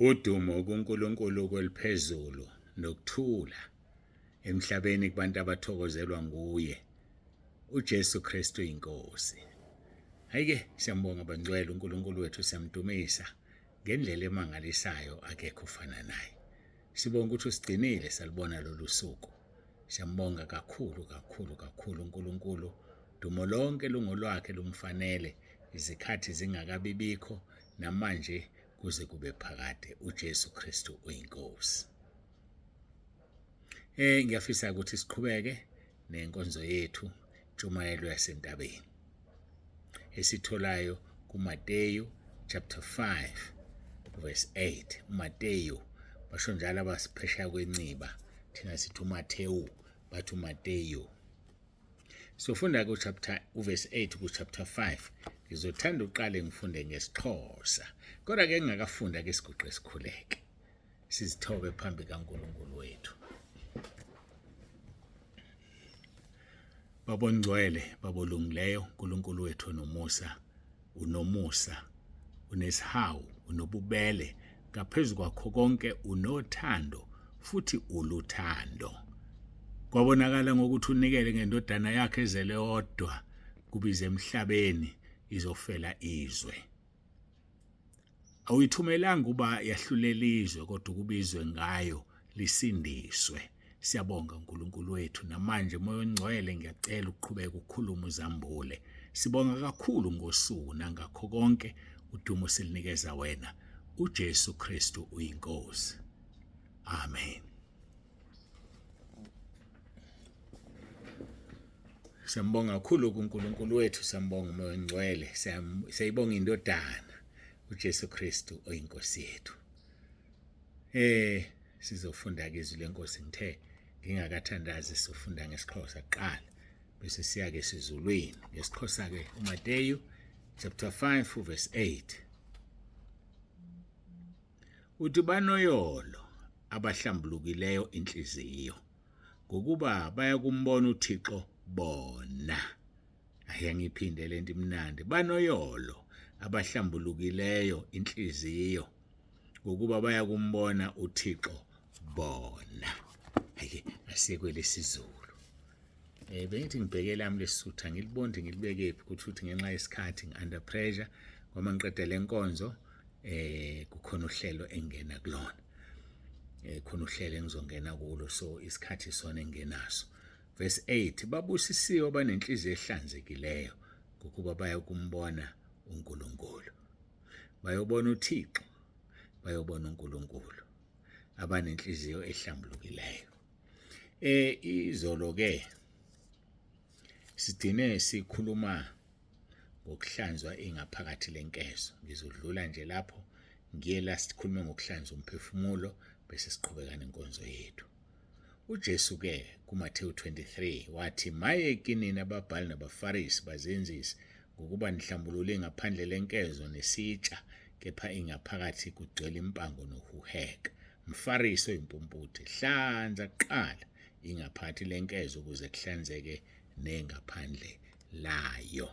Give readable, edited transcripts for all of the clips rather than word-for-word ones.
Udumo kuNkulunkulu kweliphezulu nokuthula emhlabeni kubantu abathokozelwa nguye uJesu Kristu inkosi. Hayike siyambonga bangcwele uNkulunkulu wethu siyamdumisa ngendlela emangalisayo akekho ofana naye. Sibonga ukuthi usigcinile salibona lolu suku. Siyambonga kakhulu kakhulu kakhulu uNkulunkulu. Dumo lonke lungolwakhe lumfanele izikhathi zingakabibikho namanje kuze kube phakade uJesu Kristu uyiNkosi. Eh ngiyafisa ukuthi siqhubeke nenkonzo yethu intshumayelo yasentabeni esitholayo kuMateyu chapter 5 verse 8. uMateyu basho njalo abasiphesheya kwenciba, thina sithi uMathewu, bathi uMateyu. Sofunda ku chapter uverse 8 ku chapter 5. Ngizothanda uqale ngifunde ngesiXhosa. Kodwa ke ngingakafunda ke siguqe sikhuleke. Sizithobe phambi kaNkulunkulu wethu. Babongcwele, babolungileyo, uNkulunkulu wethu onomusa, unomusa, unesihawu, unobubele, ngaphezu kwakho konke unothando futhi uluthando. Kwabonakala ngokuthi unikele ngendodana yakhe ezele yodwa kubiza emhlabeni izofela izwe. Awuyithumelanga uba yahlulela izwe kodwa ukubizwe ngayo lisindiswe. Siyabonga uNkulunkulu wethu namanje moya ongcwele ngiyacela uqhubeke ukhulume uzambule. Sibonga kakhulu ngosuku nangakho konke udumo silinikeza wena uJesu Kristu uyiNkosi. Amen. Siyambonga kakhulu kuNkulunkulu wethu, siyambonga uMoya oNgcwele, siyayibonga indodana uJesu Kristu oyinkosi yethu. Eh sizofunda ke izwi lenkosi ngithe ngingakathandazi sofunda ngesiXhosa kuqala bese siya ke sizulwini. NgesiXhosa ke uMateyu chapter 5 verse 8. Uthi banoyolo abahlambulukileyo inhliziyo ngokuba bayakumbona uThixo bona. Ake ngiphinde lento imnandi. Banoyolo abahlambulukileyo inhliziyo ngokuba bayakumbona uThixo bona. Ake asiye kwelesiZulu. Eh bengithi ngibheke lami lesisutha ngilibonde ngilibekephi ukuthi uthi ngenxa yesikhathi ngi-under pressure ngoba ngiqede le nkonzo eh kukhona uhlelo engena kulona eh khona uhlelo engizongena kulo so isikhathi sona engenaso. Verse 8 babusisiwe abanenhliziyo ehlanzekileyo ngokuba bayokumbona uNkulunkulu, bayobona uThixo, bayobona uNkulunkulu abanenhliziyo ehlambulukileyo. Eh izolo ke sigcine sikhuluma ngokuhlanzwa ingaphakathi lenkezo. Ngizodlula nje lapho ngiye la sikhulume ngokuhlanza umphefumulo bese siqhubeka nenkonzo yethu. UJesu ke kuMathewu 23 wathi maye kinina ababhali nabaFarisi bazenzisi ngokuba nihlambulule ngaphandle lenkezo nesitsha kepha ingaphakathi kugcwele impango nohuheka. Mfarisi oyimpumputhe, hlanza kuqala ingaphathi lenkezo ukuze kuhlanzeke nengaphandle layo.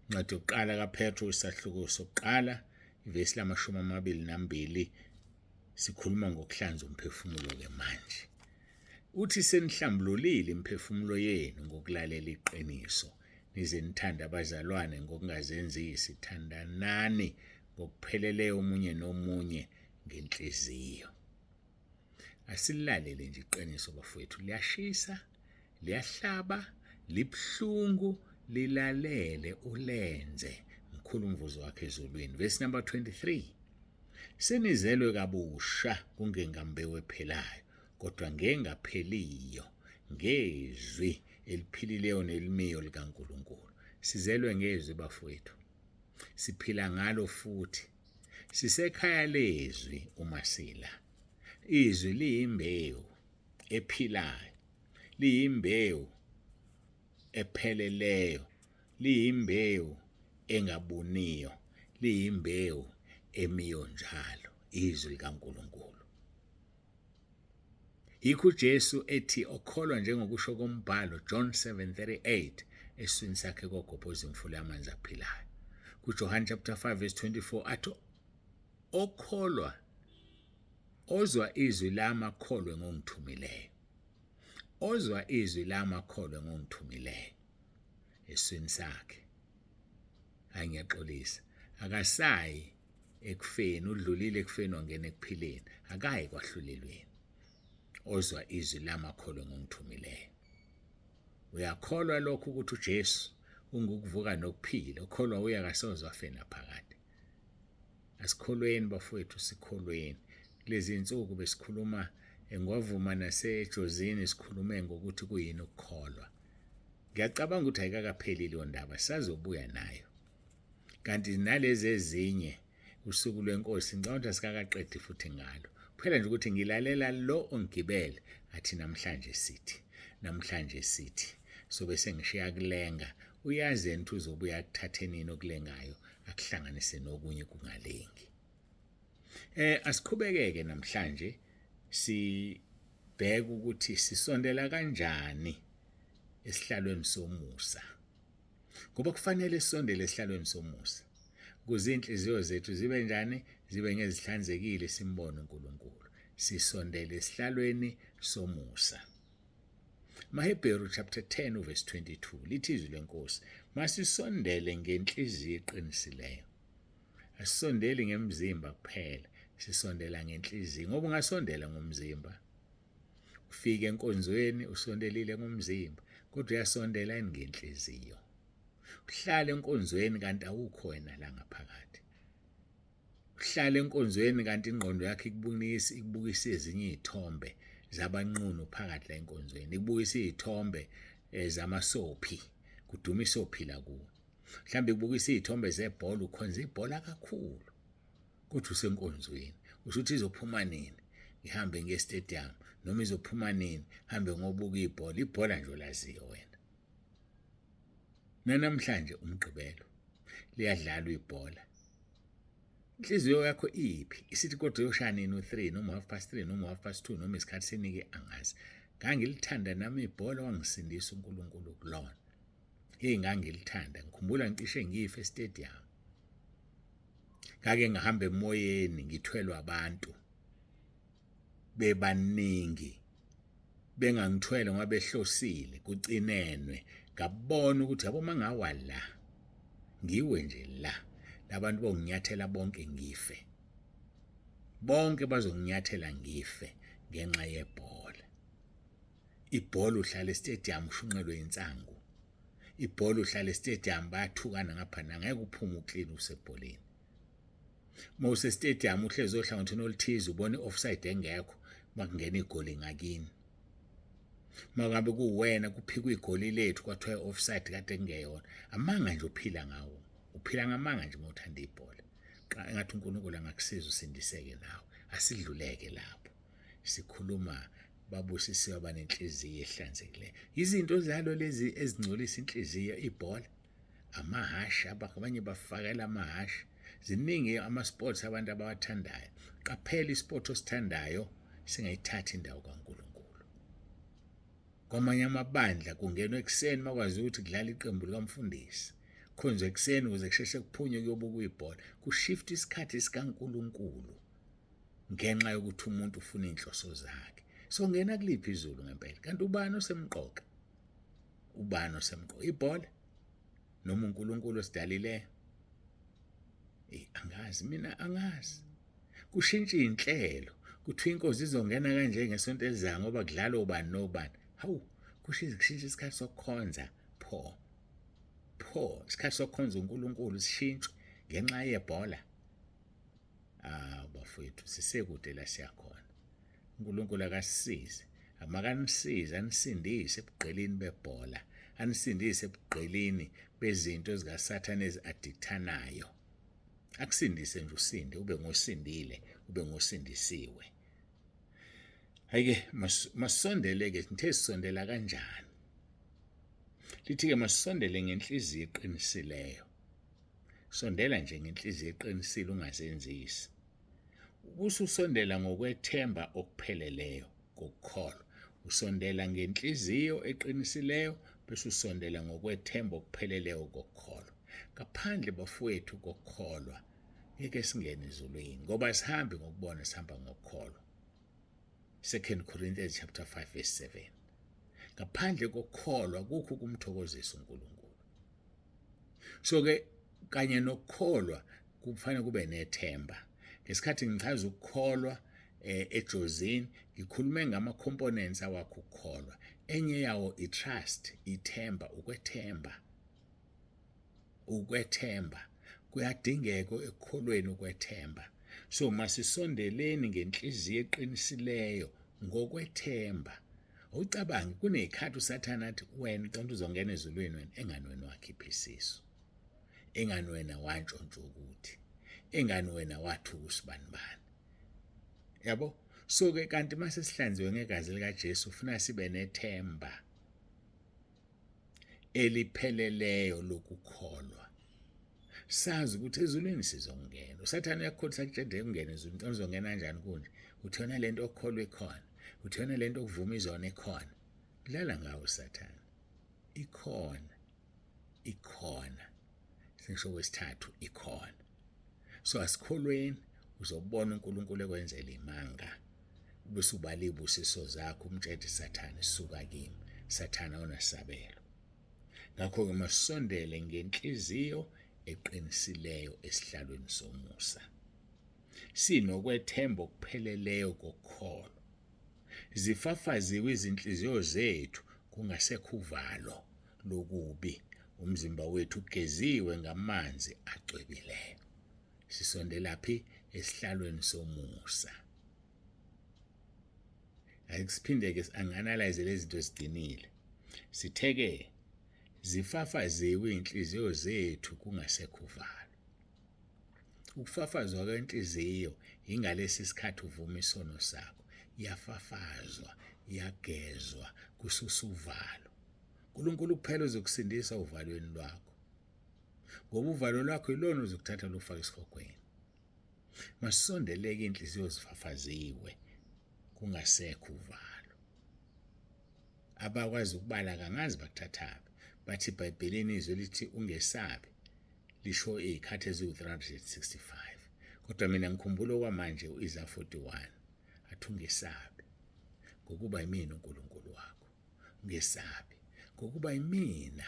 Incwadi yokuqala kaPetru isahluko sokuqala ivesi lamashumi amabili nambili sikhuluma ngokuhlanza umphefumulo ke manje. Uthi senihlambululile imiphefumulo yenu ngokulalela iqiniso nize nithande abazalwane ngokungazenzisi, thandanani ngokupheleleyo omunye nomunye ngenhliziyo. Asilalele nje iqiniso bafowethu, liyashisa, liyahlaba, libuhlungu, lilalele ulenze. Mkhulu umvuzo wakhe ezulwini. Verse number 23. Senizelwe kabusha kungengambewu ephelayo, kodwa ngengapheliyo, ngezwi eliphilileyo nelimiyo likaNkulunkulu. Sizelwe ngezwi bafowethu. Siphila ngalo futhi. Sisekhaya lezwi uma sila. Izwi liyimbewu ephilayo, liyimbewu epheleleyo, liyimbewu engabuniyo, liyimbewu emiyo njalo, izwi likaNkulunkulu. Yikho uJesu ethi okholwa njengokusho kombhalo John 7:38 esiswini sakhe kogobhoza imfula yamanzi aphilayo. KuJohane chapter 5 verse 24 athi Okholwa ozwa izwi lami akholwe ngongithumileyo. Ozwa izwi lami akholwe ngongithumileyo. Eswini sakhe. Hayi ngiyaxolisa. Akasayi ekufeni, udlulile ekufeni wangena ekuphileni. Akayi kwahlulelweni. Ozwa izwi lami akholwe ngongithumileyo. Uyakholwa lokho ukuthi uJesu ungukuvuka nokuphila, ukholwa uye akasoze afe naphakade. Asikholweni bafowethu, sikholweni. Kulezi insuku besikhuluma ngwavuma naseJozini sikhulume ngokuthi kuyini ukukholwa. Ngiyacabanga ukuthi ayikakapheli leyo ndaba, sisazobuya nayo. Kanti nalezi ezinye usuku lwenkosi ngicabanga ukuthi asikakaqedi futhi ngalo. Kuphela nje ukuthi ngilalela lo ongigibele athi namhlanje sithi, namhlanje sithi. Sobe sengishiya kulenga, uyazi yena ukuthi uzobuya akuthathe nini okulengayo akuhlanganise nokunye kungalengi. Asiqhubekeke namhlanje sibheke ukuthi sisondela kanjani esihlalweni somusa. Ngoba kufanele sisondele esihlalweni somusa ukuze inhliziyo zethu zibe njani, zibe ngezihlanzekile simbone uNkulunkulu. Sisondele esihlalweni somusa. MaHebheru chapter 10 verse 22 lithi izwi lenkosi, masisondele ngenhliziyo eqinisileyo. Asisondeli ngemzimba kuphela, sisondela ngenhliziyo ngoba ungasondela ngomzimba. Ufike enkonzweni usondelile ngomzimba, kodwa uyasondela yini ngenhliziyo? Uhlale enkonzweni kanti awukho wena la ngaphakathi. Uhlale enkonzweni kanti ingqondo yakho ikubonisa ikubukisa ezinye izithombe zabanqunu phakathi la enkonzweni, ikubukisa izithombe zamasophi, kuduma isophi la kuwe. Mhlawumbe ikubukisa izithombe zebhola, ukhonza ibhola kakhulu. Kodwa usenkonzweni, usho ukuthi izophuma nini ngihambe ngiye estadium noma izophuma nini hambe ngobuka ibhola, ibhola nje olaziyo wena. Nanamhlanje umgqibelo liyadlalwa ibhola. Inhliziyo yakho iphi? Isithi kodwa uyoshaya nini u-3 noma half past 3 noma half past 2 noma isikhathi sinike angazi. Ngangilithanda nami ibhola wangisindisa uNkulunkulu kulona. Hey ngangilithanda, ngikhumbula ngicishe ngife estadium. Ngake ngihamba emoyeni ngithwelwa abantu bebaningi bengangithwele ngoba behlosile kucinenwe ngabona ukuthi yabo mangawa la ngiwe nje la labantu bonginyathela bonke ngife bonke bazonginyathela ngife ngenxa yebhola. Ibhola uhlala estadium ushunqelwe insangu. Ibhola uhlala estadium bayathukana ngapha na ngeke uphume uclean usebholeni. Uma usestadium uhlezi ohlangothini oluthize ubona i-offside engekho makungena igoli ngakini. Uma ngabe kuwena kuphikwa igoli lethu kwathiwa i-offside kade kungeyona. Amanga nje uphila ngawo. Uphila ngamanga nje uma uthanda ibhola. Engathi uNkulunkulu angakusiza usindiseke nawe. Asidluleke lapho. Sikhuluma babusisiwe abanenhliziyo ehlanzekileyo. Izinto zalo lezi ezingcolisa inhliziyo ibhola, amahhashi, abanye bafakela amahhashi. Ziningi ama-sports abantu abawathandayo. Qaphela isport osithandayo singayithathi indawo kaNkulunkulu. Kwamanye amabandla kungenwa ekuseni makwazi ukuthi kudlala iqembu likamfundisi. Khonzwe ekuseni ukuze kusheshe kuphunywe kuyobukwa ibhola. Kushift isikhathi sikaNkulunkulu. Ngenxa yokuthi umuntu ufuna inhloso zakhe. So ngena kuliphi izulu ngempela? Kanti ubani osemqoka? Ubani osemqoka? Ibhola noma uNkulunkulu osidalileyo? Eh angazi mina angazi. Kushintsha inhlelo. Kuthiwa inkosi izongena kanje ngesonto elizayo ngoba kudlala obani nobani. Hawu, kushintsha kushintsha isikhathi sokukhonza pho. Pho, isikhathi sokukhonza uNkulunkulu sishintshwe ngenxa yebhola. Ah bafowethu sisekude la siyakhona. uNkulunkulu akasisize. Amakanisize anisindise ebugqilini bebhola, anisindise ebugqilini bezinto zikaSathane ezi-addictanayo. Akusindise nje usinde ube ngosindile, ube ngosindisiwe. Hayike masisondele-ke, ngithe sisondela kanjani? Lithi-ke masisondele ngenhliziyo eqinisileyo. Sondela nje ngenhliziyo eqinisile ungazenzisi. Ubususondela ngokwethemba okupheleleyo kokukholwa. Usondela ngenhliziyo eqinisileyo bese usondela ngokwethemba okupheleleyo kokukholwa. Ngaphandle bafowethu kokukholwa Ngeke singene ezulwini ngoba sihambi ngokubona, sihamba ngokukholwa. 2 Corinthians chapter 5 verse 7. Ngaphandle kokukholwa kukho ukumthokozisa uNkulunkulu. So ke kanye nokukholwa kufanele kube nethemba. Ngesikhathi ngichaza ukukholwa eJozini ngikhulume ngama components awakho ukukholwa. Enye yawo i-trust, ithemba, ukwethemba. Ukwethemba kuyadingeka ekukholweni, ukwethemba. So masisondeleni ngenhliziyo eqinisileyo ngokwethemba. Ucabange kunezikhathi uSathane athi wena ucela uzongena ezulwini wena, engani wena wakhipha isisu, engani wena wantshontsha ukuthi, engani wena wathuka usibanibani, yabo. So ke kanti mase sihlanziwe ngegazi likaJesu, ufuna sibe nethemba elipheleleyo lokukholwa, sazi ukuthi ezulwini sizongena. USathane uyakukholisa akutshele ungene ezulwini, uzongena kanjani kunje? Uthi yona lento okukholwa ikhona, uthi yona lento okuvuma izona ikhona. Dlala ngawo uSathane, ikhona, ikhona, sengisho kwesithathu, ikhona. So asikholweni, uzobona uNkulunkulu ekwenzela imanga, bese ubala izibusiso zakho, umtshele Sathane, suka kimi Sathane, awunasabelo. Ngakho-ke masisondele ngenhliziyo eqinisileyo esihlalweni somusa, sinokwethemba okupheleleyo kokukholwa, zifafaziwe izinhliziyo zethu kungasekho uvalo lokubi, umzimba wethu ugeziwe ngamanzi acwebileyo. Sisondela phi? Esihlalweni somusa. Ake siphinde-ke angi-analyze lezi zinto ezigcinile. Sithe-ke zifafaziwe iy'nhliziyo zethu kungasekho uvalo. Ukufafazwa kwenhliziyo ingalesi sikhathi uvuma isono sakho, iyafafazwa, iyagezwa, kususa uvalo. uNkulunkulu kuphela uzokusindisa uvalweni lwakho, ngoba uvalo lwakho yilona uzokuthatha lufake esihogweni. Masisondeleke inhliziyo zifafaziwe kungasekho uvalo. Abakwazi ukubala kangazi bakuthathaphi, bathi iBhayibhelini izwi lithi ungesabi lisho izikhathi eziwu-365, kodwa mina ngikhumbula okwamanje u-Isaya 41 athi ungesabi ngokuba yimina uNkulunkulu wakho, ungesabi ngokuba yimina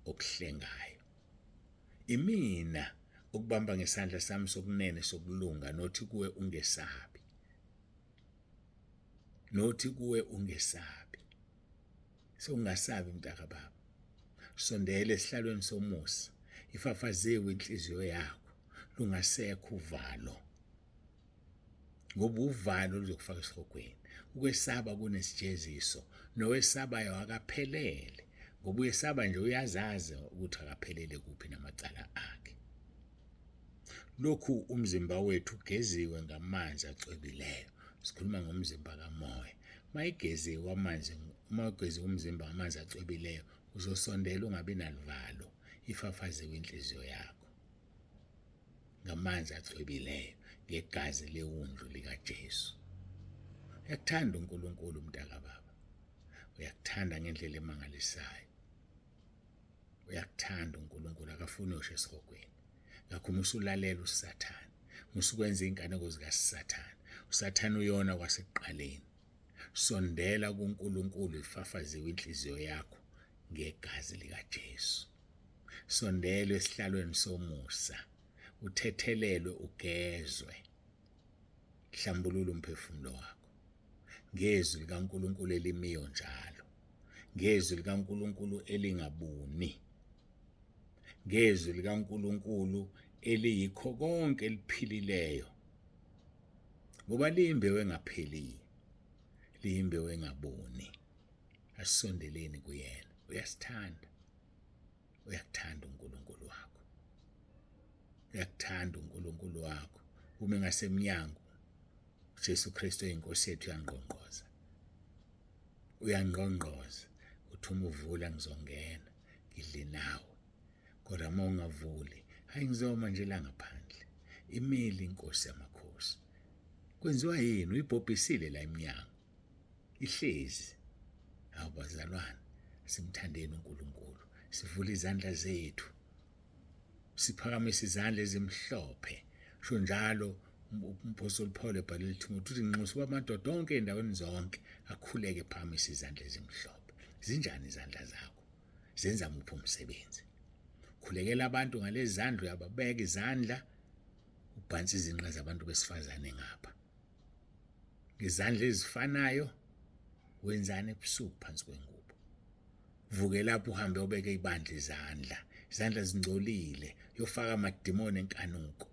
okuhlengayo, imina okubamba ngesandla sami sokunene sokulunga, nothi kuwe ungesabi, nothi kuwe ungesabi. Sokungasabi mntaka baba, sondela esihlalweni somusa, ifafaziwe inhliziyo yakho, lungasekho uvalo, ngoba uvalo luzokufaka esihogweni. Ukwesaba kunesijeziso, nowesabayo akaphelele, ngoba uyesaba nje uyazazi ukuthi akaphelele kuphi namacala akhe. Lokhu umzimba wethu ugeziwe ngamanzi acwebileyo. Sikhuluma ngomzimba kamoya. Mayigeziwe amanzi, uma ugeziwe umzimba ngamanzi acwebileyo, uzosondela ungabi naluvalo, ifafaziwe inhliziyo yakho ngamanzi acwebileyo ngegazi lewundlu likaJesu. Uyakuthanda uNkulunkulu mntaka baba, uyakuthanda ngendlela emangalisayo. Uyakuthanda uNkulunkulu, akafuni uyosha esihogweni. Ngakho musulalela uSathane, musukwenza inkaneko zikaSathane. uSathane uyona kwasekuqaleni. Sondela kuNkulunkulu, ifafaziwe inhliziyo yakho ngegazi likaJesu. Sondela esihlalweni somusa, uthethelelwe, ugezwe. Hlambulula umphefumulo wakho ngezwi likaNkulunkulu elimiyo njalo, ngezwi likaNkulunkulu elingabuni, ngezwi likaNkulunkulu eliyikho konke eliphilileyo, ngoba liyimbewu engapheliyo, liyimbewu engabuni. Asisondeleni kuyena, uyasithanda, uyakuthanda uNkulunkulu wakho, uyakuthanda uNkulunkulu wakho. Uma ngasemnyango uJesu Kristu oyinkosi yethu uyangqongqoza, uyangqongqoza, uthi uma uvula ngizongena ngidle nawe, kodwa uma ungavuli hayi ngizoma nje la ngaphandle. Imile inkosi yamakhosi. Kwenziwa yini? Uyibhobhisile la eminyango, ihlezi. Hawu bazalwane, simthandeni uNkulunkulu, sivule izandla zethu, siphakamise izandla ezimhlophe. Sho njalo uMphostoli Paul ebhalela uThimothi uthi nginxusa uba amadoda onke endaweni zonke akhuleke phakamise izandla ezimhlophe. Zinjani izandla zakho? Zenza muphi umsebenzi? Khulekela abantu ngalezi zandla, uyababeka izandla, ubhansi izinqa zabantu besifazane ngapha. Ngezandla ezifanayo wenzani ebusuku phansi kwengubo? Vuke lapho uhambe ubeke ibandla izandla. Izandla zingcolile, yofaka amadimoni enkanuko.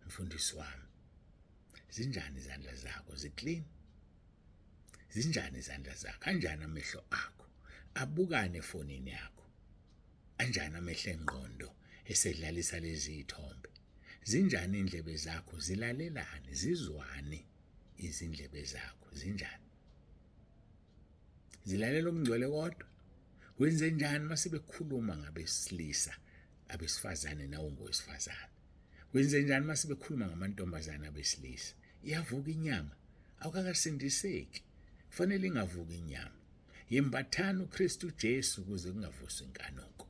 Mfundisi wami, zinjani izandla zakho? Ziclean? Zinjani izandla zakho? Kanjani amehlo akho? Abukane efonini yakho. Anjani amehlo engqondo esedlalisa lezi zithombe? Zinjani indlebe zakho? Zilalelani? Zizwani izindlebe zakho? Zinjani? Zilalela okungcwele kodwa? Wenze njani mase bekhuluma ngabesilisa, abesifazane nawe ungowesifazane? Wenze njani mase bekhuluma ngamantombazane abesilisa? Iyavuka inyama, awukakasindiseki. Kufanele ingavuki inyama. Yembathani uKristu Jesu ukuze kungavuswa inkanuko.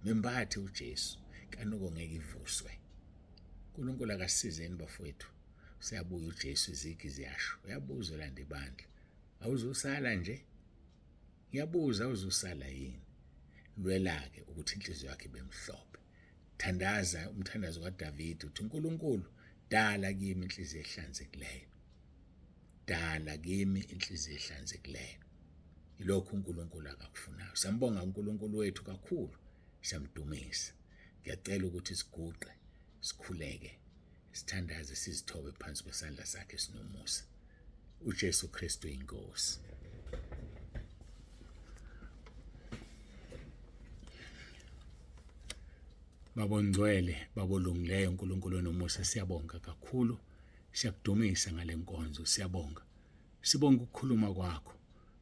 Membathe uJesu, inkanuko ngeke ivuswe. uNkulunkulu akasizeni bafowethu. Useyabuya uJesu, izigi ziyasho. Uyabuza olanda ibandla. Awuzusala nje? Ngiyabuza, awuzusala yini? Lwela-ke ukuthi inhliziyo yakho ibe mhlophe. Thandaza umthandazo kaDavide uthi uNkulunkulu dala kimi inhliziyo ehlanzekileyo. Dala kimi inhliziyo ehlanzekileyo. Yilokhu uNkulunkulu akakufunayo. Siyambonga uNkulunkulu wethu kakhulu, siyamdumisa. Ngiyacela ukuthi siguqe, sikhuleke, sithandaze sizithobe phansi kwesandla sakhe sinomusa. uJesu Kristu inkosi. Baba ongcwele, Baba olungileyo, uNkulunkulu onomusa, siyabonga kakhulu. Siyakudumisa ngale nkonzo, siyabonga. Sibonga ukukhuluma kwakho.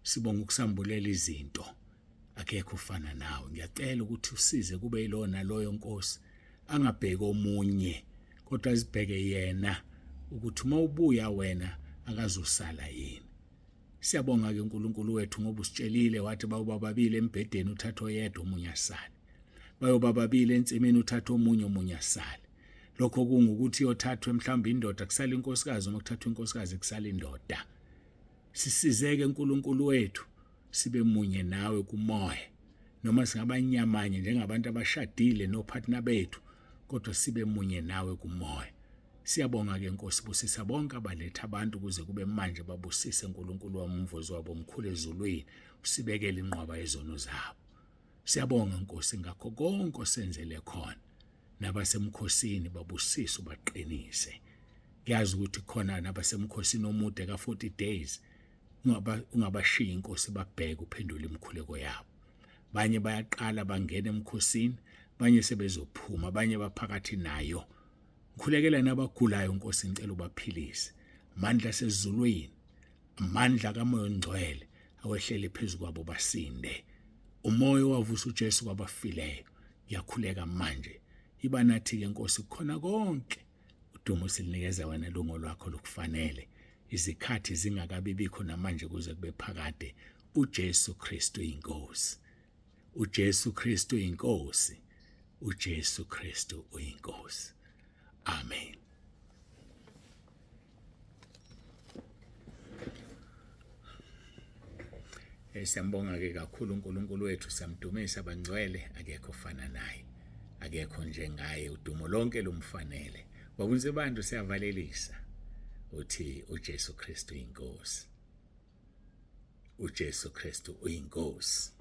Sibonga ukusambulela izinto. Akekho ufana nawe. Ngiyacela ukuthi usize kube yilona loyo Nkosi angabheki omunye kodwa azibheke yena ukuthi uma ubuya wena akazosala yini. Siyabonga ke uNkulunkulu wethu ngoba usitshelile wathi bawuba babili embhedeni uthatha oyedwa omunye asale. Bayoba babili ensimini uthatha omunye omunye asale. Lokho kungukuthi yothathwe mhlawumbe indoda kusala inkosikazi uma kuthathwa inkosikazi kusala indoda. Sisizeke uNkulunkulu wethu sibe munye nawe kumoya noma singabanyamanye njengabantu abashadile nopartner bethu kodwa sibe munye nawe kumoya. Siyabonga ke Nkosi, busisa bonke abaletha abantu kuze kube manje, babusise uNkulunkulu wami, umvuzo wabo mkhulu ezulwini, usibekele inqwaba yezono zabo. Siyabonga Nkosi ngakho konke osenzele khona. Nabasemkhosini babusise ubaqinise. Ngiyazi ukuthi khona nabasemkhosini omude ka-40 days ungabashiyi Nkosi, babheke uphendule imikhuleko yabo. Banye bayaqala bangena emkhosini, banye sebezophuma, abanye baphakathi nayo. Ngikhulekela nabagulayo Nkosi, ngicela ubaphilise. Amandla asezulwini, amandla kaMoya oNgcwele awehlele phezu kwabo basinde. Umoya owavusa uJesu kwabafileyo, ngiyakhuleka manje. Iba nathi-ke Nkosi kukhona konke. Udumo silinikeza wena lungo lwakho lokufanele. Izikhathi zingakabi bikho namanje kuze kube phakade. uJesu Kristu inkosi. uJesu Kristu inkosi. uJesu Kristu uyinkosi. Amen. Siyambonga ke kakhulu uNkulunkulu wethu, siyamdumisa bangcwele, akekho ofana naye, akekho njengaye, udumo lonke lumfanele. Babunze bantu siyavalelisa uthi uJesu Kristu inkosi. uJesu Kristu uyinkosi.